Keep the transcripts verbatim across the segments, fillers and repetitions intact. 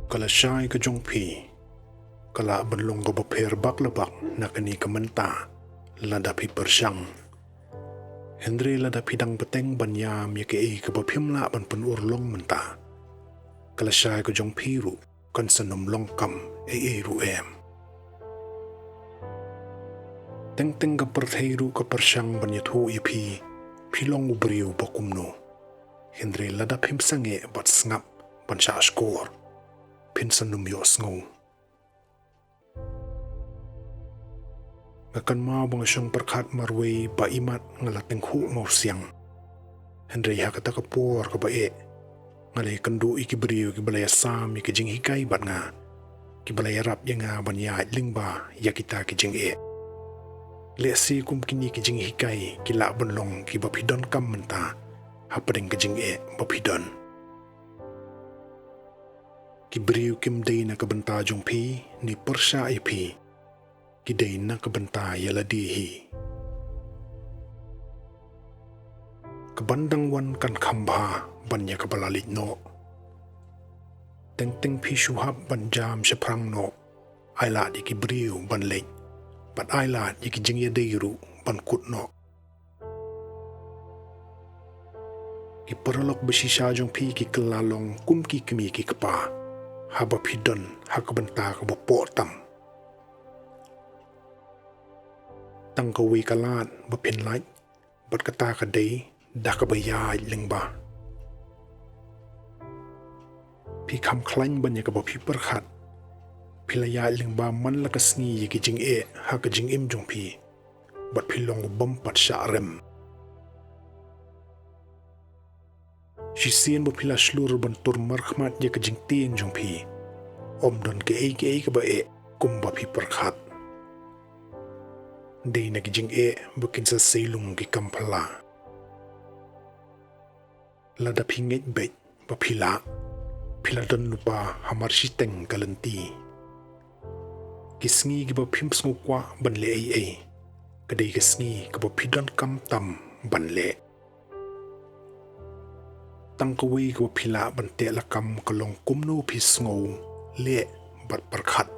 Ka lashai ka jong phi ka lah ban long kaba pher bak la bak na kane ka mynta lada phi pyrshang. Hynrei lada phi dang bteng ban ïam ïa kaei kaba phim lah ban pynurlong mynta, ka lashai ka jong phi ruh kan sa nym long kam ei ei ruh em. Teng teng ka pyrthei ruh ka pyrshang ban ïathuh ïa phi, phi long u briew ba kumno. Hynrei lada phim sangeh bad sngap ban shah shkor, phin sa nym ïohsngew. Nga kynmaw ba nga shong pyrkhat marwei ba imat nga la tyngkhuh mawsiang. Hynrei ha kata ka por kaba eh, nga la ïakynduh ïa ki briew kiba la ïasam ïa ki jinghikai bad nga, kiba la ïarap ïa nga ban ïaid lyngba ïa kita ki jingeh. Lehse kum kine ki jinghikai ki lah ban long kiba phi donkam mynta hapdeng ka jingeh ba phi don. Ki briew kim dei na ka bynta jong phi ne pyrshah ïa phi, ki dei na ka bynta ïa lade hi. Kaban dang wan kan kham bha ban ïa kaba la leit noh. Teng teng phi shu hap ban jam shaphrang noh, ai lad ïa ki briew ban leit, bad ai lad ïa ki jingïadei ruh ban kut noh. Ki paralok ba shisha jong phi ki kylla long kum ki kmie ki kpa haba phi don ha ka bynta kaba poh tam. Tang kawei ka lad ba phin lait, bad kata ka dei da kaba ïaid lyngba. Phi kham khlaiñ ban ïa kaba phi pyrkhat. Phi la ïaid lyngba man la ka sngi ïa ki jingeh ha ka jingim jong phi, bad phi long u bym pat shah rem. Shisien ba phi la shlur ban tur markhmat ïa ka jingtieng jong phi, ym don kaei kaei kaba eh kumba phi pyrkhat. Dei na ki jingeh ba kin sa sei lung ki kam phylla. Lada phi ngeit beit ba phi lah, phi la don lypa hamar shiteng ka lynti. Ki sngi kiba phim sngew kwah ban leh ei ei, ka dei ka sngi kaba phi donkam tam ban leh. Tang kawei kaba phi lah ban teh lakam ka long kumno phi sngew, leh bad pyrkhat.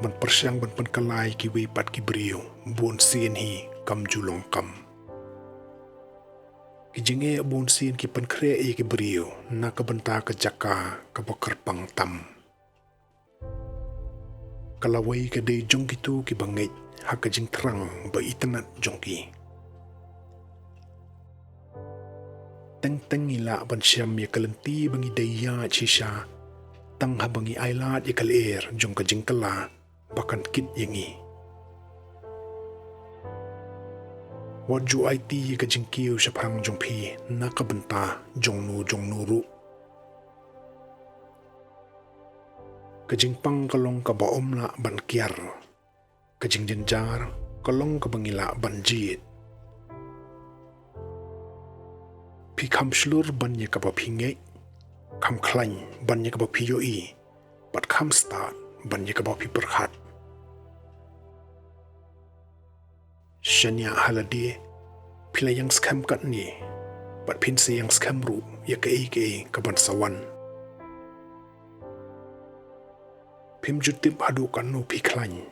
Ban pyrshang ban pynkylla ïa kiwei pat ki briew, bunsien hi kam ju long kam. Ki jingeh bunsien ki pynkhreh ïa ki briew na ka bynta ka jaka kaba kyrpang tam. Ka lawei ka dei jong kito kiba ngeit ha ka jingthrang ba itynnad jong ki. Teng teng ngi lah ban shem ïa ka lynti ba ngi dei ïaid shisha, tang haba ngi ailad ïa ka lyer jong ka jingkylla ba kan kit ïa ngi. Wat ju aiti ïa ka jingkiew shaphrang jong phi na ka bynta jong no jong no ruh. Ka jingpang ka long kaba ym lah ban kiar. Ka jingjynjar ka long kaba ngi lah ban jied. Phi kham shlur ban ïa kaba phi ngeit, kham khlaiñ ban ïa kaba phi ïohi, bad kham stad ban ïa kaba phi pyrkhat. Shaniah ha lade, phi la ïeng skhem katne, bad phin sa ïeng skhem ruh ïa kaei kaei kaban sa wan. Phim ju tip haduh katno phi khlaiñ.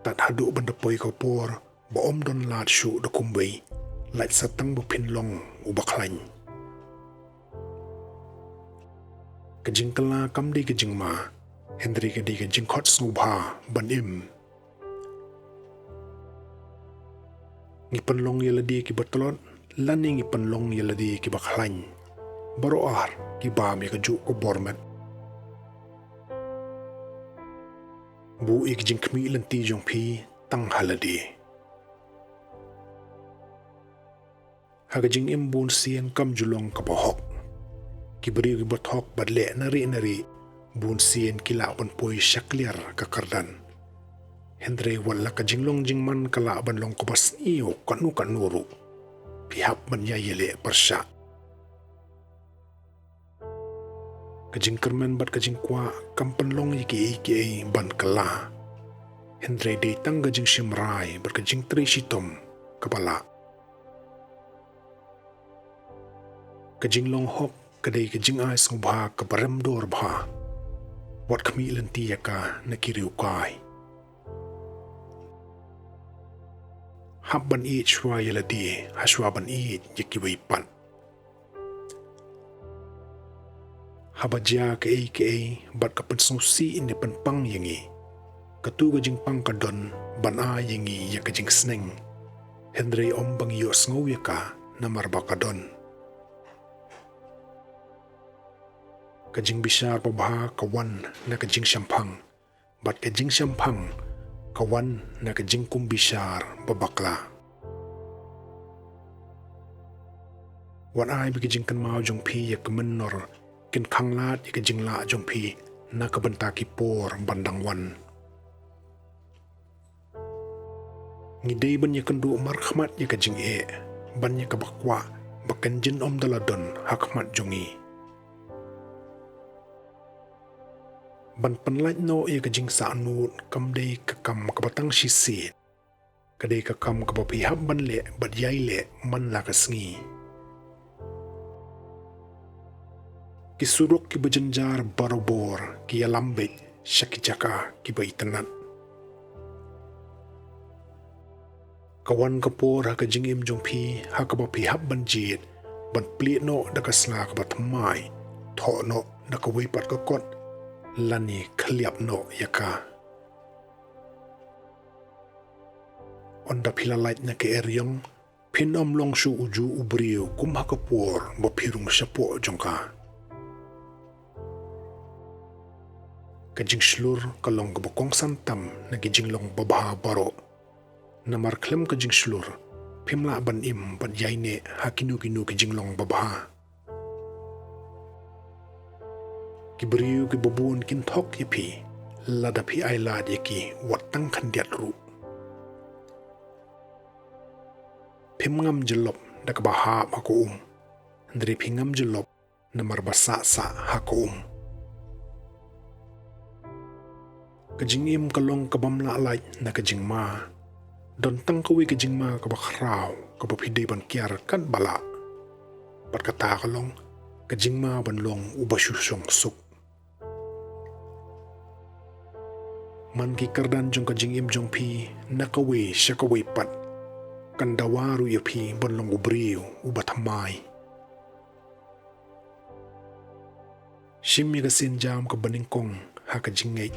Tad haduh ban da poi ka por ba ym don lad shuh da kumwei, lait sa tang ba phin long uba khlaiñ. Ka jingkylla kam dei ka jingma, hynrei ka dei ka jingkhot sngewbha ban im. Ngi pynlong ïa lade kiba tlot, lane ngi pynlong ïa lade kiba khlaiñ. Baroh ar ki bam ïa kajuh ka bor met. Buh ïa ka jingkhmih lynti jong phi tang ha lade. Ha ka jingim bunsien kam ju long kaba hok. Ki briew kiba thok bad leh nari nari bunsien ki lah ban poi sha kliar ka kyrdan. Hynrei wat la ka jinglong jingman ka lah ban long kaba sniew katno katno ruh, phi hap ban ïa ïaleh pyrshah. Ka jingkyrmen bad ka jingkwah kam pynlong ïa kiei kiei ban kylla. Hynrei dei tang ka jingshim rai bad ka jingtrei shitom kaba lah. Ka jinglong hok ka dei ka jingai sngewbha kaba rem dor bha. Wat khmih lynti ïa ka na ki riewkai. Hap ban ïeit shuwa ïa lade ha shuwa ban ïeit ïa kiwei pat. Haba jia kaei kaei bad ka pynsngewsih ne pynpang ïa ngi, katu ka jingpang ka don ban ai ïa ngi ïa ka jingsneng. Hynrei ym ba ngi ïohsngew ïa ka, namar ba ka don. Ka jingbishar babha ka wan na ka jingshemphang, bad ka jingshemphang ka wan na ka jingkumbishar babakla. Wat ai ba ki jingkynmaw jong phi ïa ka mynnor kin khanglad ïa ka jinglah jong phi na ka bynta ki por ban dang wan. Ngi dei ban ïakynduh markhmat ïa ka jingeh, ban ïa kaba kwah ba kan jin ym da la don ha khmat jong ngi. Ban pynlait noh ïa ka jingsahnud kam dei ka kam kaba tang shisien. Ka dei ka kam kaba phi hap ban leh bad ïai leh man la ka sngi. Ki surok kiba jynjar barabor ki ïalam beit sha ki jaka kiba itynnat. Ka wan ka por ha ka jingim jong phi ha kaba phi hap ban jied, ban plied noh da ka sla kaba thymmai, thoh noh da kawei pat ka kot, lane khylliap noh ïa ka. Ynda phi la lait na ka eriong, phin ym long shuh ujuh u briew kum ha ka por ba phi rung shapoh jong ka. Ka jingshlur ka long kaba kongsan tam na ki jinglong babha baroh. Namar khlem ka jingshlur, phim lah ban im bad ïaineh ha kino kino ki jinglong babha. Ki briew kiba bun kin thok ïa phi, lada phi ailad ïa ki wat tang khyndiat ruh. Phim ngam jyllop da kaba hap ha ka um, hynrei phi ngam jyllop namar ba sah sah ha ka um. Ka jingim ka long kabym lah lait na ka jingma. Don tang kawei ka jingma kaba khraw, kaba phi dei ban kiar katba lah. Bad kata ka long ka jingma ban long uba shu shong suk. Man ki kyrdan jong ka jingim jong phi na kawei sha kawei pat, kan dawa ruh ïa phi ban long u briew uba thymmai. Shim ïa ka sienjam kaba nyngkong ha ka jingngeit.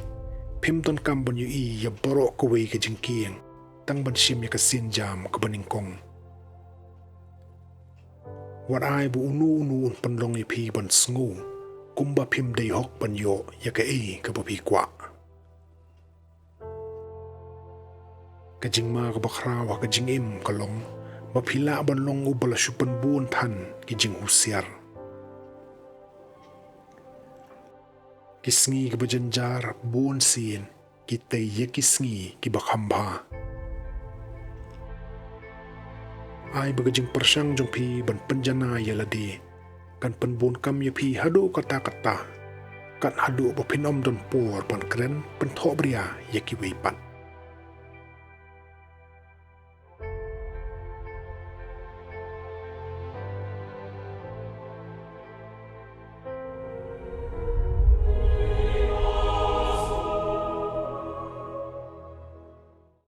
Phim donkam ban ïohi ïa baroh kawei ka jingkieng, tang ban shim ïa ka sienjam kaba nyngkong. Wat ai ba uno uno un pynlong ïa phi ban sngew kumba phim dei hok ban ïoh ïa kaei kaba phi kwah. Ka jingma kaba khraw ha ka jingim ka long ba phi lah ban long uba la shu pynbun than ki jinghusiar. Ki sngi kiba jynjar bun sien ki tei ïa ki sngi kiba kham bha. Ai ba ka jingpyrshang jong phi ban pynjanai ïa lade kan pynbun kam ïa phi haduh katta katta, kat haduh ba phin ym don por ban kren pynthohbria ïa kiwei pat.